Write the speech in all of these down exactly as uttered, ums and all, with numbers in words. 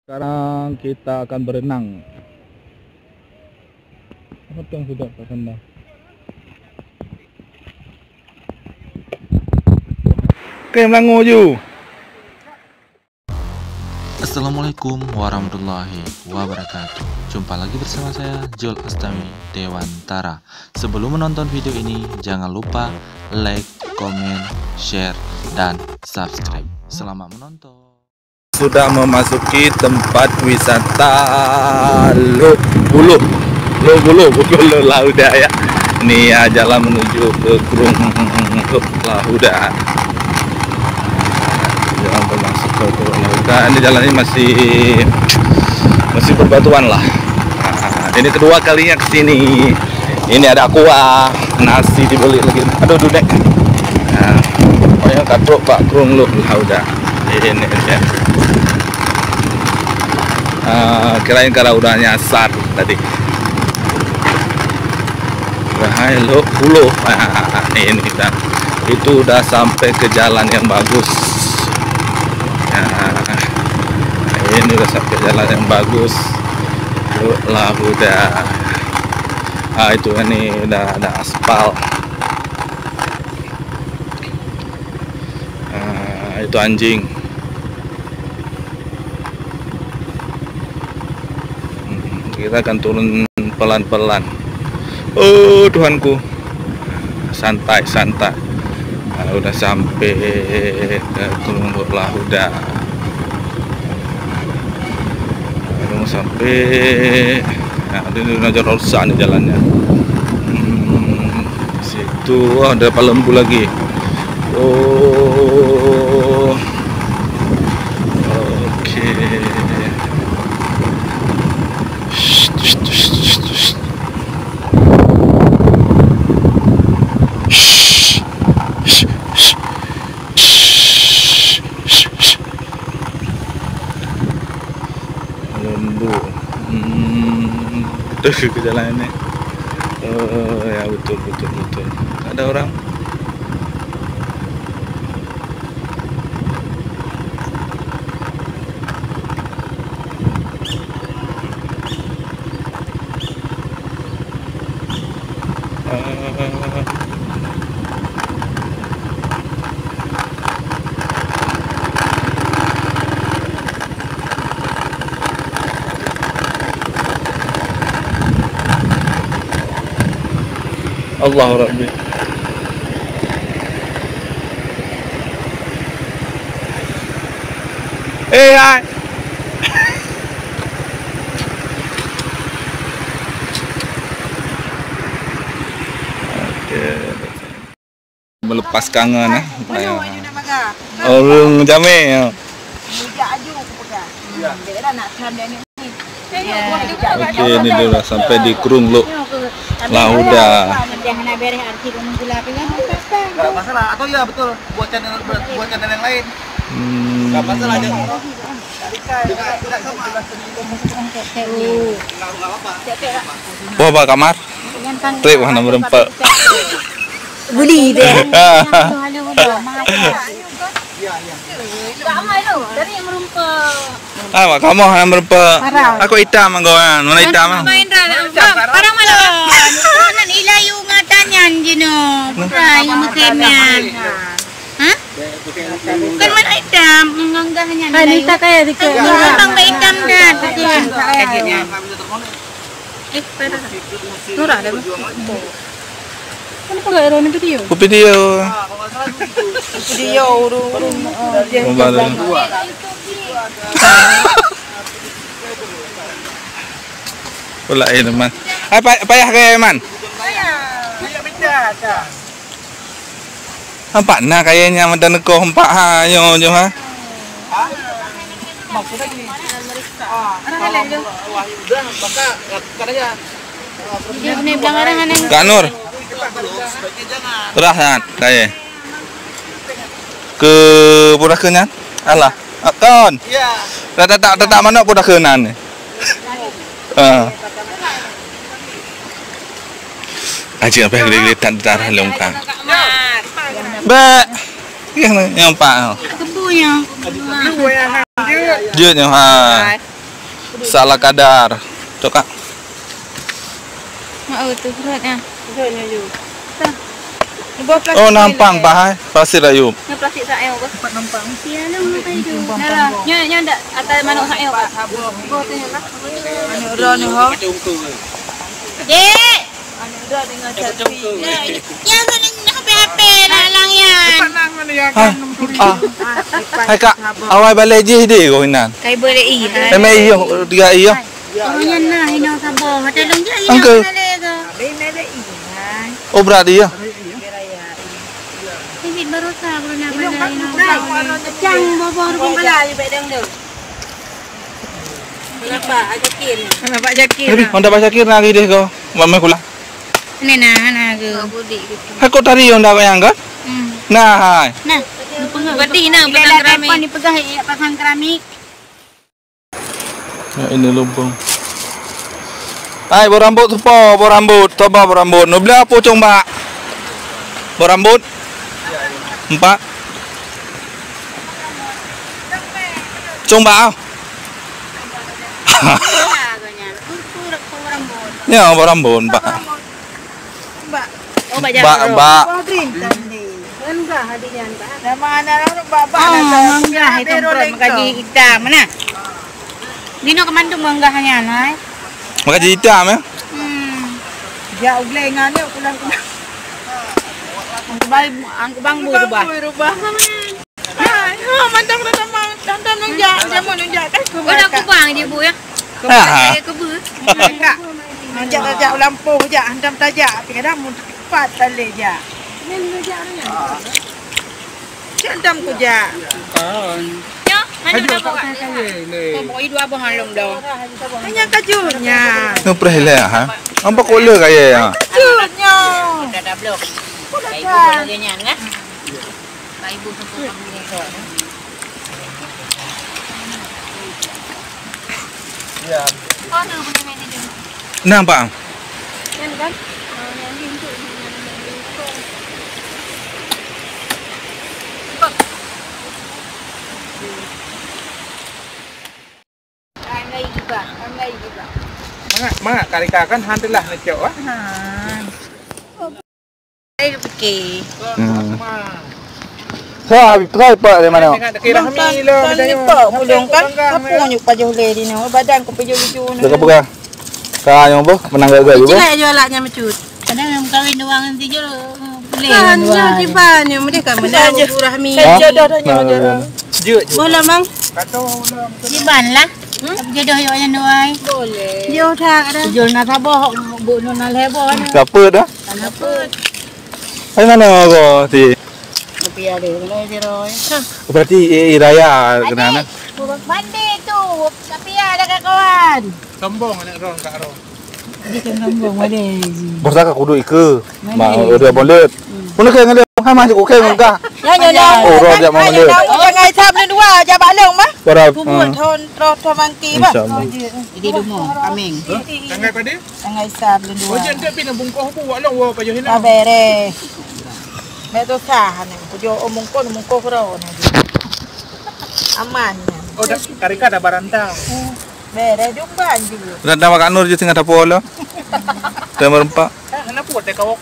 Sekarang kita akan berenang. Apa tu yang sedap kat sana? Oke, melangu ju. Assalamualaikum warahmatullahi wabarakatuh. Jumpa lagi bersama saya, Jul Astami Dewantara. Sebelum menonton video ini, jangan lupa like, komen, share, dan subscribe. Selamat menonton. Sudah memasuki tempat wisata Lhokseumawe. Lhokseumawe, bukan Lhokseumawe ya. Ini ya, jalan menuju ke Krueng Lhokseumawe. Jalan termasuk ke Krueng Lhokseumawe. Ini jalan ini masih, masih berbatuan lah. Nah, ini kedua kalinya ke sini. Ini ada kuah, nasi dibeli lagi. Aduh, dudek. Nah, pokoknya ka trok bak Krueng Lhokseumawe. Ini dia. Ah, kirain kalau udah nyasar tadi. Wahai Lhokseumawe. Ah, ini kita. Itu udah sampai ke jalan yang bagus. Ah, ini udah sampai jalan yang bagus. Lhokseumawe. Ah, itu kan ni udah ada aspal. Ah, itu anjing. Hmm, kita akan turun pelan-pelan. Oh, Tuhanku. Santai, santai. Ah, udah sampai ke Krueng Lhokseumawe. Udah sampai. Nah, ini udah jalan rusak ni jalannya. Hmm. Situ, oh, ada palembu lagi. Oh. Oke. Shh, shh, shh, shh, shh. Shh, shh, shh. Lembut. Hmm, betul ke jalan ni? Oh, ya, betul, betul, betul. Tak ada orang. Allahu Rabbi. Eh, hai. Oke. Melepas kangen, eh. Ureueng jamé, ya. Oke, ini dia dah sampai di Krueng Lhokseumawe. Enggak masalah, atau ya betul, buat channel, buat channel yang lain. Hmm. Enggak masalah, ada. Wah, bah kamar. Trip wah, na meureumpok. Buli deh. Ah, bah kamoe na meureumpok. Aku itam anggoan, mana itam ah? Parang malam. Nan ilayu ngatanyan jino. Putra yang meukenan. Hah? Kan mana itam menganggahnya. Ah, ni tak kaya dikit. Memang itam dah. Eh, pada. Nurah dah. Kenapa gak ada ni video? Ku video. Video urung-urung. Kembali. Pula eh teman. Apa payah ke man? Payah. Nampak na kayanya mata nekoh empat ha nyoe nyoe ha. Maksudnya gini. Ah, kalau wahyu udah, maka katanya Kak Nur. Terah sangat kaya. Ke pura ke nyan? Alah, kon. Iya. Dah tak tak tak manok pura ke nan. Ha. Aja apa gede-gede tak darah longkang. Bek. Yang yang pak. Jeuet nyoe, ha. Salah kadar. Cok, Kak. Mak, oh, tu berat, ya. Oh, nampang, Pak, hai. Pasir Ayub. Nyoe plastik saéo, Pak. Tempat nampang. Sia lah, mana kayu tu? Dah lah. Nyoe, nyoe dak atas manok saéo, Pak. Boh tu, ya, Pak. Anu, ron, ho. Dek! Anu, ron dengan cantik. Ya, ya, ya, H P, H P, nak lang, ya. Hah? Ah. Hai, Kak. Awai balai jih deh, kau inan. Kai boleh, iya. Emang iya, tiga iya. Oh, nyan nah, hino saboh. Ada lông dia, Angka. Hino lé ke? Oh, berat dia. Bibit barosa, baru nak pandai hino saboh. Cang boboh rukun kala, you baik dang deu. Kenapa? Ajakin. Kenapa ajakin? Tapi, honda Pak Syakir nak gideh kau. Mak mai kula. Ni nah, nah ke. Hai, kok tadi honda kau yang kan? Hmm. Nah, hai. Nah. Berarti nah, pasang keramik. Ni pegang, eh, pasang keramik. Ya, ini lumpung. Hai, boh rambut tu po, boh rambut, toba boh rambut. Nubla pucung bak. Boh rambut. Empat. Cung bak, ah. Ya, boh rambut, bak. Bak, bak. Wah, brintan deh. Ngon gah hadi nyan, Bak. Nama anak orang bak, bak, ah, ngon gah itu perut makaji hitam, mana? Dino kemandum ngon gah nyan, hai. Makaji hitam, ya? Hmm. Jak ugleng ngan yuk, pulang-pulang. Angkubang, angkubang bu rubah. Angkubang bu rubah. Hai, ha, mantap, mantap, mantap, mantap, nunjak, jamu nunjak, kan? Oh, dah kubang je, Bu, ya? Kubang saya ke, Bu. Kak, jak, jak lampu, jak, hantam tajak, tapi kadang mun tepat tali, jak. Cek hantam ku, jak. Ya, mana dah buka? Oh, pokoknya dua abang halom dah. Hanya kajunya. Ngepreh le, ha? Nampak kola kaya, ha? Kajunya. Dah, dah blok. Kayu lagi nyan, kan? Nampak? Mangat, mangat karika kan han teulah neucok, ah. Ha. Saya fikir. Hmm. Wah, habis perai pak dari mana? Bang, tan, tan lipat pulung kan? Sapu nyuk pajoh le di nyoe. Badan ku pajoh lucu ni. Dekat pegang. Ka nyong boh, menang gak-gak juga. Cina jual laknya mecut. Kadang yang kawin dua ngan tiga, boleh kan, dua. Kan, ya, kiban, ya, mereka menang, Rahmi. Kan jodoh dah, nyoe jodoh. Jujur. Boh lah, Bang. Kiban lah. Hmm? Jodoh yuk yang dua. Boleh. Jodoh dah, ada. Jujur nak sabar, bu, nak lebar. Siapa dah? Kenapa? Hai, mana kau, si? Tapi ada, mana si Roy? Hah? Berarti, eh, eh, raya kena, nah. Mandi tu, tapi ada kawan. Sombong anak Ron, Kak Ron. Dia kan sombong, mana si? Bos dah kudu ike. Mana? Mak, udah mulut. Hmm. Mana kau ngeliat? Hai, masih kau kau ngah. Ya, ya, ya. Oh, Ron dia mau mulut. Jangan hisap ni dua, jabak long, bah. Para, kubur, hmm. Thon, roh, thon mangki, bah. Insya Allah. Jadi, rumah, aming. Tanggai pada? Tanggai Isa buleuen dua. Oh, jeuet pih na bungkôh bu, wak long, wak pajoh hilang. Ah, bereh. Bèk susah ni. Pajoh, oh, mungkôh, mungkôh keudroe na jih. Aman nyan. Oh, dah, karika dah barantang. Hmm. Bereh, jumban jih. Barantang Mak Nur jih teungoh tapoh lom. Teungoh meureumpok. Ah, kenapa ada kawak?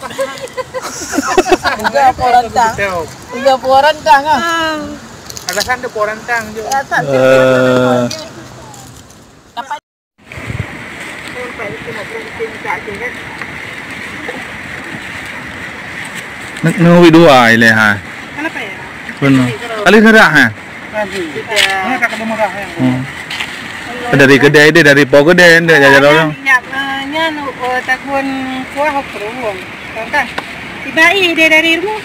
Tiga po rantang. Tiga po rantang, ah. Alasan dia po rantang je. Alasan dia po rantang je. Eh. Dapat Neu-, neubi dua ilèe hai. Kenapa ya? Benar. Alih gerak ha. Lagi. Ini tak ada murah ya. Hmm. Dari kedai dia, dari po kedai dia jalan orang. Nyak, eh, nyan, eh, takun kuah perung. Kan? Tiba i dia dari rumah.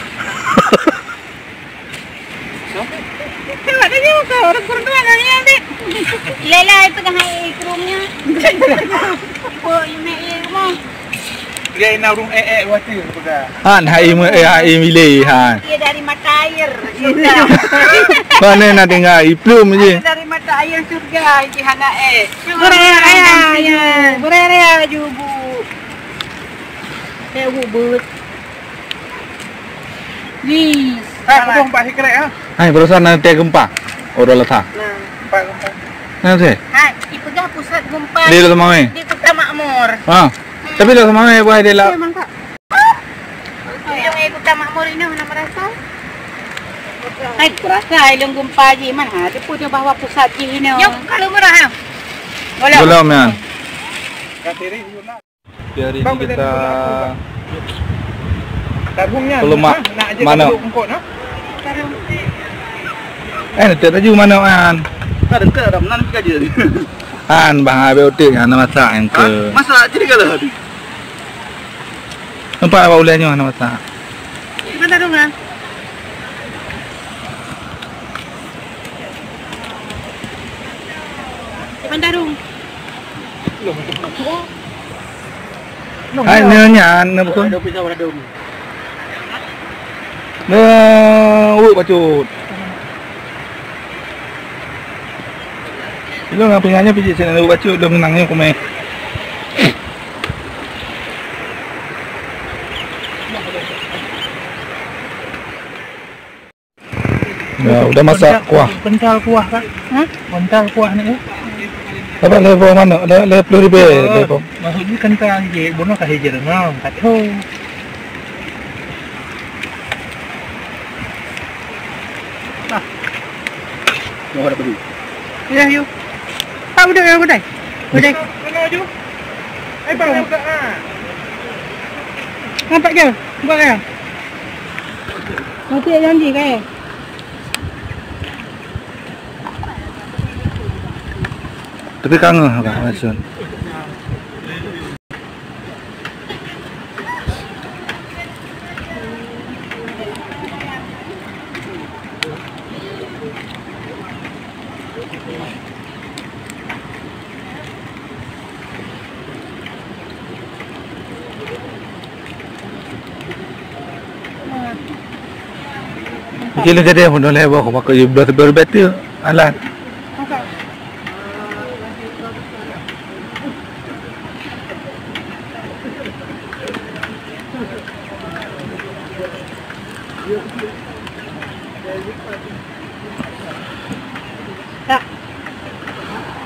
Tengok tadi muka orang kurang tuan hari ni, Adik. Lela itu dah hai kurungnya. Apa you make you rumah? Dia ina urung eh, eh, wati peugah. Han, hai me-, eh, hai milih, han. Dia dari mata air surga. Mana nak dengar, iplum je. Dia dari mata air surga, dia hana eh. Orang raya, ya. Orang raya, ju bu. Eh, bu, but. Ni. Eh, kudung pak sikrek, ha? Hai, barusan na teuka gempa. Oh, dua lasa. Nah, gempa, gempa. Na teuka? Hai, ipeugah pusat gempa di Lhokseumawe. Di Kota Makmur. Ha. Tapi Lhokseumawe buah di la- Iya, mantap. Ilong, eh, Kota Makmur ini mana merasa? Hai, kurasa ilong gempa ji, mana ada pun bahwa pusat ji ini. Nyok, kalau murah, ya. Belum, ya. Hari ini kita pelumak manok. Eh, nanti laju manok, An. Ada ke ada menan ke je. An, bah, habis utik, An, masak, An, ke. Masak jadi kalau. Nampak awak ulai nyoh, An, masak. Di mana dong, An? Di mana dong? Hai, nyan, nyan, nyan, betul. Ada pisau, ada dong. Nah, urut bacut. Ilong ngapa nyan pijit sini urut bacut, ilong nang nyoe kumeh. Ya, udah masak kuah. Kental kuah, Kak. Hah? Kental kuah ni, ya. Apa level mana? Le-, level lebih, oh, level. Maksudnya kental je, bunuh kah hijau, nah, kat tu. Ah. Mau ada beli. Ya, yuk. Tak udah, ya, udah. Udah. Kena, kena, Ju. Eh, baru buka, ah. Nampak ke? Buka ke? Nanti janji, kan? Tapi kangen, Kak, maksud. Jadi jadi pun dah lewat aku pakai betul betul alat.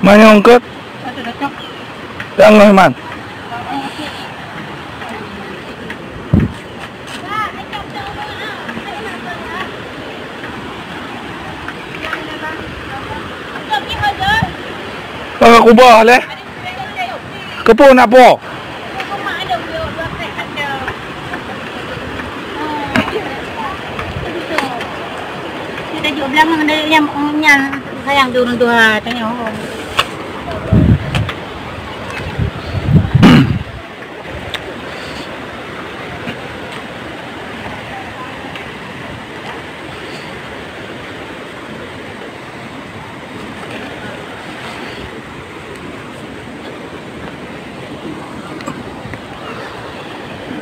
Manyong ket. Tengah man. Tengah kubah leh. Keupeue na po? Kita juk bilang ngon dia nyang, nyang sayang tu ureueng tuha, tengok.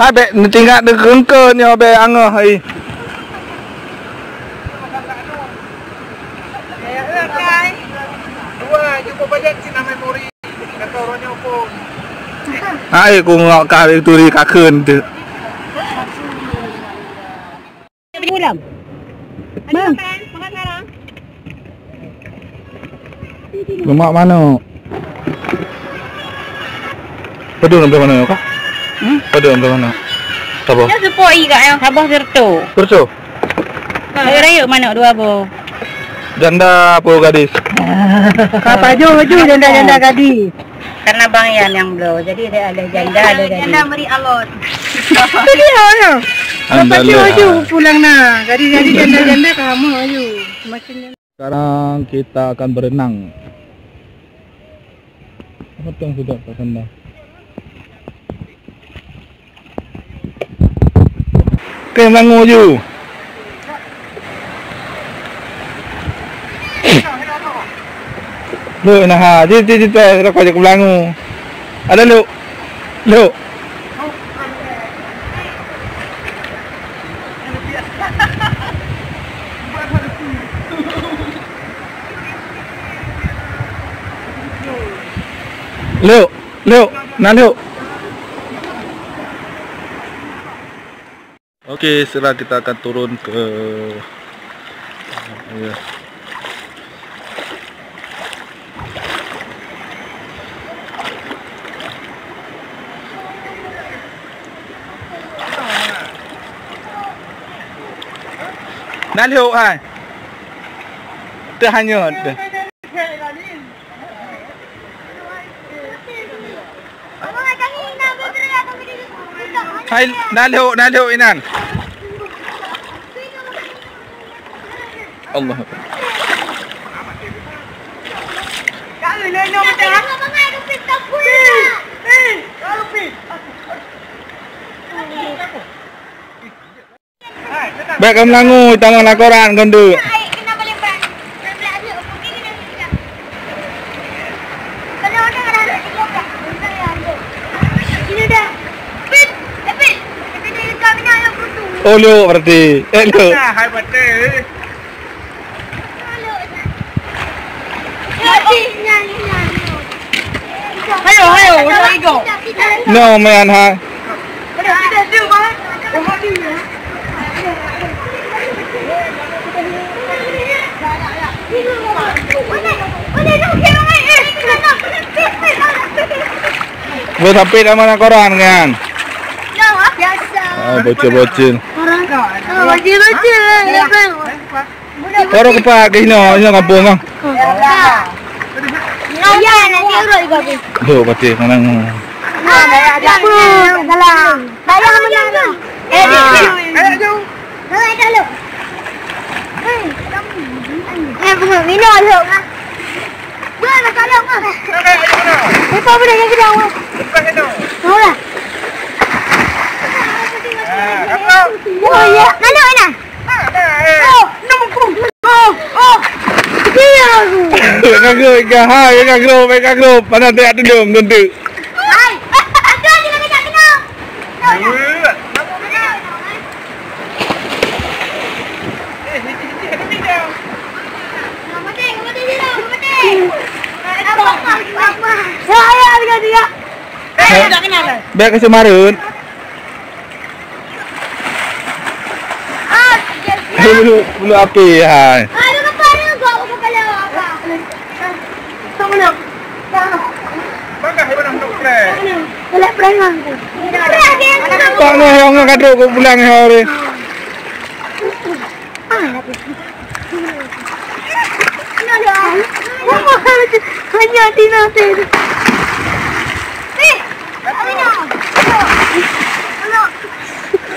Hai, bèk neutinggai dikeue-keue nyoe bèk angoh ai. Hai, ku ngok ka turi ka kheun teuk. Pulang. Bang. Lemak manok. Padum lemak manok, Kak? Hmm? Padum lemak manok. Saboh. Ya, sepoi, Kak, ya. Saboh seratus. Seratus? Rayeuk-rayeuk manok dua boh. Janda apa gadis? Apa ju, ju janda-janda gadis? Karena Bang Yan yang bloe, jadi ada, ada janda, ada gadis. Janda meri alot. Itu dia, ya. Anda lepas tu, leha. Aju pulang nah. Jadi, jadi janda-janda kamu, aju. Semakin janda. Sekarang kita akan berenang. Apa tu yang sudah tak kena? Keu meunangoe ju. Lhok na ha, jih, jih, jih, tuai, rot keu meunangoe. Ada lhok. Lhok. Lhok, lhok, na lhok. Oke, sekarang kita akan turun ke Ya. Na lhok hai. Teuhanyut teuh. Hai, na lhok, na lhok inan. Allah. Bèk ka meulangui, tamong lakoran keuneuk. Oh, lhok berarti. Eh, lhok. Ayo, ayo, ulang igo. No, man, hai. Boleh sampai dah mana korang kan? Biasa. Ah, bocil-bocil. Orang. Oh, bocil-bocil. Baru kepak ke sini, sini kampung ah. Ya, nanti urut juga, Bi. Duh, pati menang. Ah, dalam. Dalam menang. Eh, di sini. Dalam dulu. Eh, bunga minum dulu. Dua nak tolong ah. Lepas boleh yang kedua. Mau lah. Oh, ya. Lalu mana? Ka grob, ka grob, ka grob. Mana teuyak tudong, guntuk. Hai, eh, ada je lagi tak kenal. Bèk keu seumareuet. Bulu, bulu api hai. Tak ngeh, ngeh kadruk keu pulang hai. Hanya di nanti. Eh, apa ni?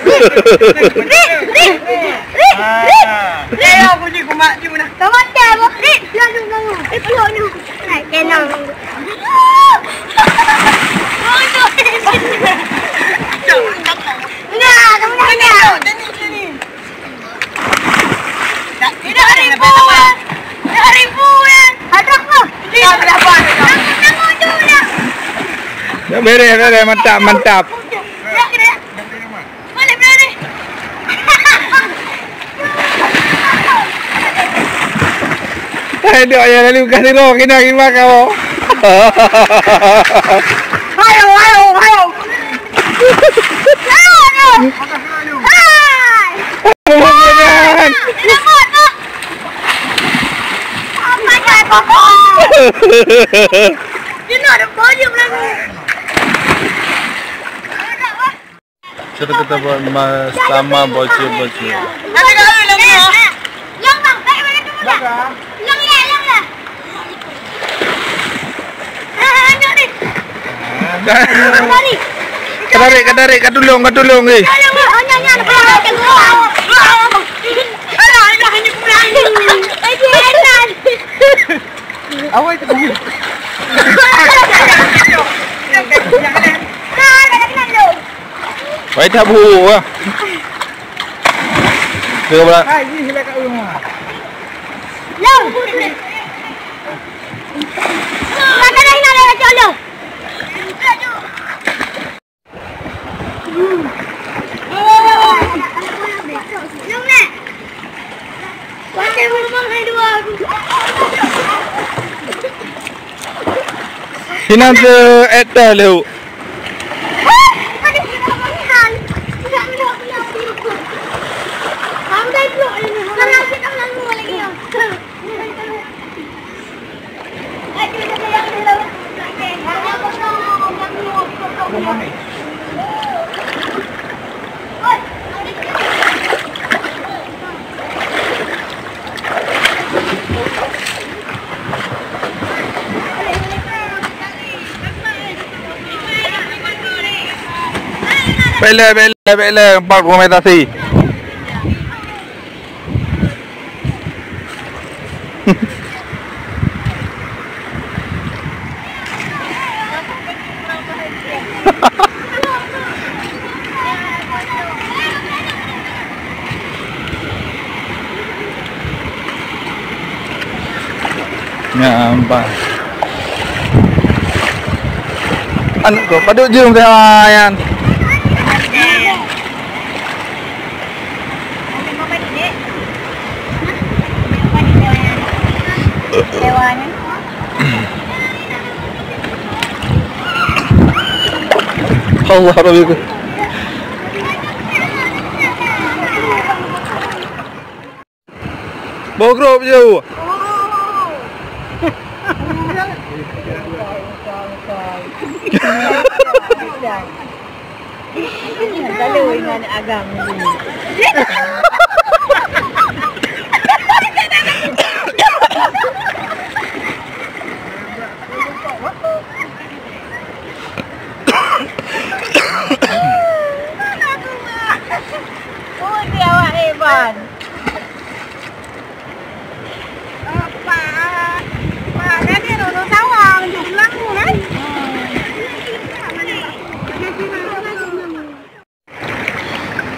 Rik, rik, rik, rik, rik, rik. Ayo, bunyi kumat je mana. Kawan dia, rik, lalu, lalu. Eh, peluk ni. Hai, tenang. Nah, kamu dah. Sini, sini. Tidak ribu, eh. Tidak ribu, eh. Ada apa? Tidak berapa. Kamu tu dah. Ya, beres, beres. Mantap, mantap. Ya, kena. Boleh, boleh. Hai, dok, ya, lalu kasih roh, kena, kena, kau. Ayo, ayo, ayo. Hai. Bukan. Kita, kita buat mas-, sama bocil-bocil. Katarik, katarik, katulung, katulung, eh. Awai tu. Wai tak buruk lah. Dia berapa? Sinan teu-, eh, teuh leuh. Hah? Aduh, kenapa ni hal? Tidak, tidak, tidak, tidak. Sampai pula ini. Kalau kita lalu lagi, ya. Bèk lé, bèk lé, bèk lé, empat puluh meter sih. Nyan, bah. Aneuk kau, padub jeuem teuh, Wan? Allah Rabbi. Boh grôp ju. Lalu ingat agam. Oh, dia awak hebat.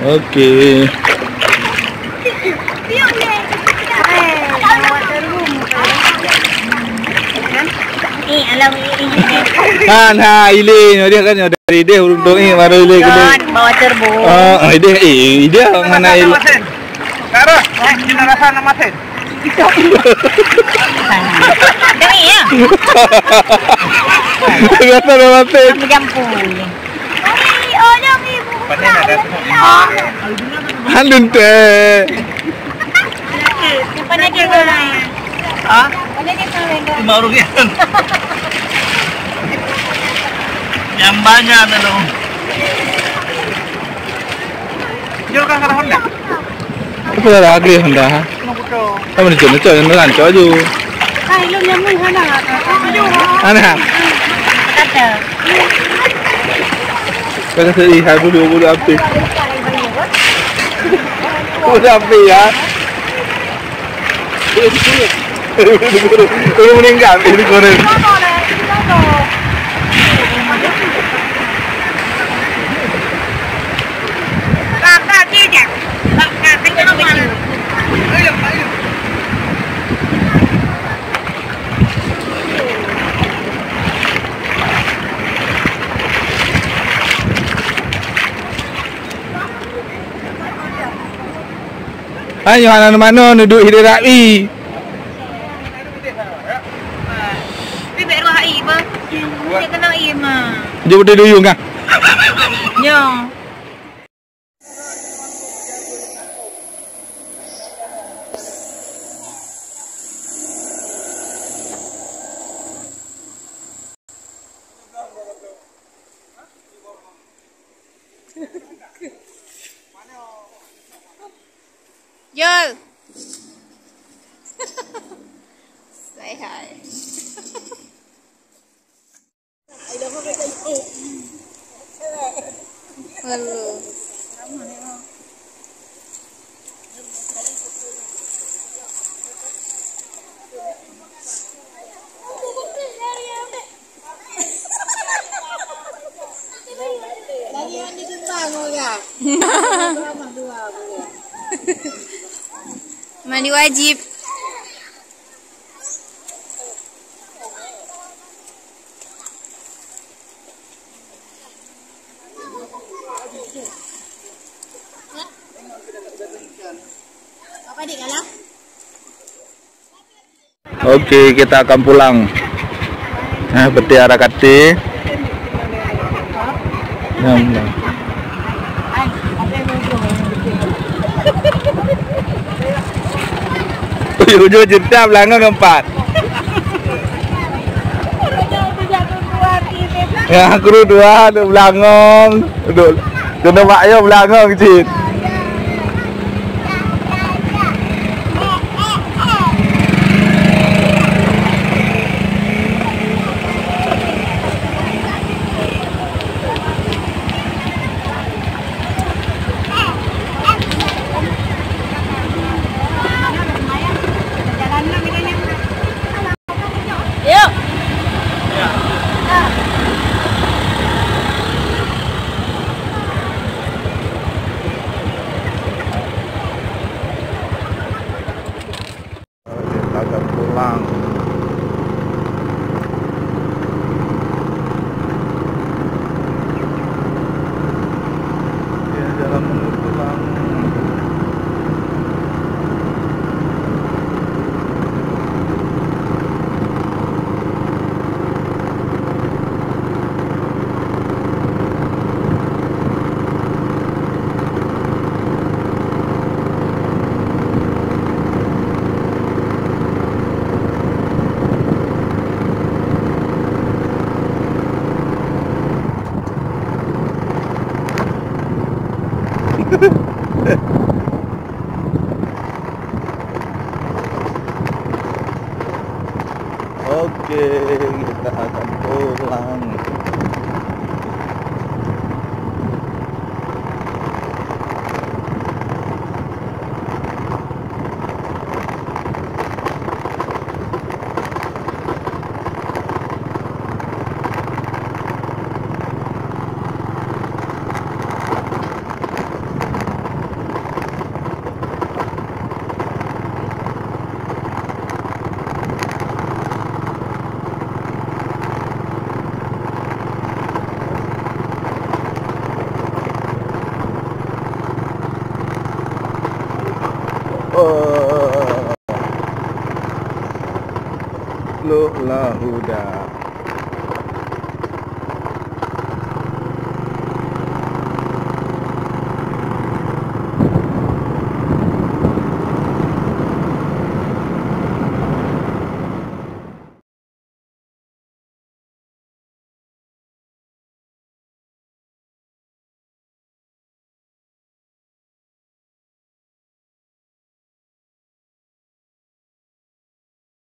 Okey. Hana ilé nyoe dia kan nyoe dari deh ureueng dong eh baru ilé gede. Bawa turbo. Ah, ideh eh ideh hana ilé. Darah, cina rasa nama sen. Demi ya. Rasa nama sen. Jampu. Handun teh. Siapa lagi? Ha? Lima rupiah. Yang banyak tu. Jol kan kata Honda. Apa dah agri Honda, ha? Apa ni cok, cok yang rancak aju. Hai, lu nyamui hana. Hana. Kata. Kata seri hai bulu bulu api. Bulu api ya. Bulu meninggal ini kurang. Hai, Yohana mano nuduek hireuen ra'i. Ribet ruah air bah. Dia kena air mah. Jom betul duyung kah? Nyo. Jol. Say hi. Halo. Mandi wajib. Apa dik kalah? Okey, kita akan pulang. Eh, betul arah kata. Nam, nam. Ujung-ujung cerita belangong empat. Ya, kru dua, duk belangong. Duk, kena mak ayah belangong cit. Oke, kita akan pulang. Oh. Lok Lahuda.